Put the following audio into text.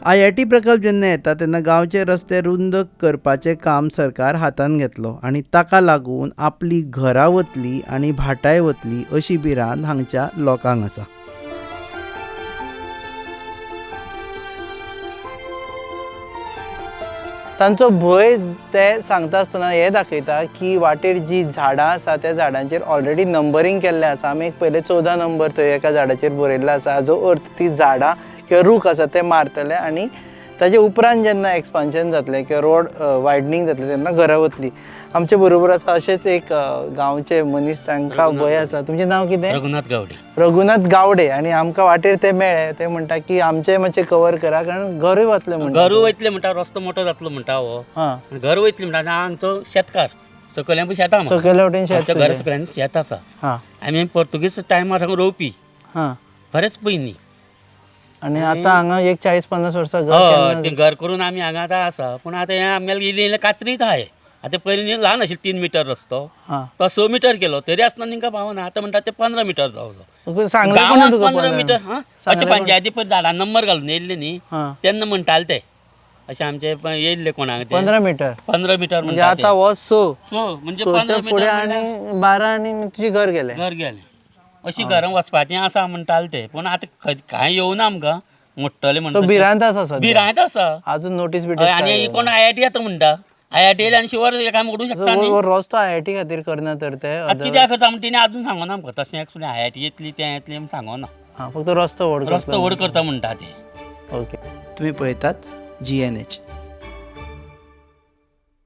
IIT प्रकल्प जेन्ना येता तेन्ना गांवचे रस्ते रुंद करपाचें काम सरकार हातांत घेतलो आनी ताका लागून आपली घरां वतली आनी भाटांय वतली अशी भिरांत हांगच्या लोकांक आसा. तांचो भंय ते सांगता आसतना हें दाखयता की वाटेर जी झाडां आसा त्या झाडांचेर ऑलरेडी नंबरींग केल्लें आसा. आमी एक पयले 14 नंबर थंय एका झाडाचेर बरयल्लो आसा, हाजो अर्थ ती झाडां किंवा रूख आसा ते मारतले आनी ताजे उपरांत जेन्ना एक्सपान्शन जातलें किंवा रोड वायडनींग जातलें तेन्ना घरां वतली. आमचे बरोबर आसा अशेंच एक गांवचे मनीस, तांकां भंय आसा. तुमचें नांव कितें? रघुनाथ गावडे. रघुनाथ गावडे. आनी आमकां वाटेर ते मेळ्ळे, ते म्हणटा की आमचें मातशें कवर करा कारण घरूय वतलें म्हणटा. घर वयतले म्हणटा, रस्तो मोठो जातलो म्हणटा हो. हां, घर वयतले म्हणटा. आमचो शेतकार, सकयल्यान पळय शेतां आमकां. सकयल्या वटेन शेत आमच्या घरा तुजें. सकयल्यान शेत आसा. हां. आमी पोर्तुगीज टायमार हांगा रोवपी हां, बरेच पयलीं. आनी आतां हांगा एक 40-50 वर्सां घर हय, केन्ना तें घर करून आमी हांगा आतां आसा. पूण आतां हें आमगेलें इल्लें इल्लें कात्रीत आहाय. आतां पयलीं ल्हान आशिल्लें 3 मिटर रस्तो, हां, तो 6 मिटर केलो तरी आसतना तांकां पावना. आतां म्हणटा ते 15 मिटर जावचो. सांगलें कोणें गांवांत तुका 15 मिटर. हां, अशें सांगलें कोणें? पंचायती पळय झाडां नंबर घालून येयल्ले न्ही हां, तेन्ना म्हणटाले ते अशें आमचे येयल्ले कोणाक ते 15 मिटर 15 मिटर म्हणजे म्हणटा ते. आतां हो 6 सो म्हणजे 6च्या 15 फुडें मिटर आनी 12 आनी तुजें घर गेलें. घर गेलें. अशी घरां वचपाचें आसा म्हणटाले ते. पूण आतां कांय येवना आमकां मोडटले सो म्हणटा. भिरांत आसा सद्या. भिरांत आसा. अजून नोटीस हय, बिटीस आनी कोण आयआयटी येता म्हणटा, आयआयटी येयले आनी शिवर एका मोडूंक शकता न्ही. हो रस्तो आयआयटी खातीर करना तर ते आतां कित्याक करता म्हण तेणी अजून सांगना आमकां. तशें एक्चुअली आयआयटी येतली तें येतलें म्हण सांगना. हां, फक्त रस्तो व्हड रस्तो व्हड करता म्हणटा ते. ओके. तुमी पळयतात GNH.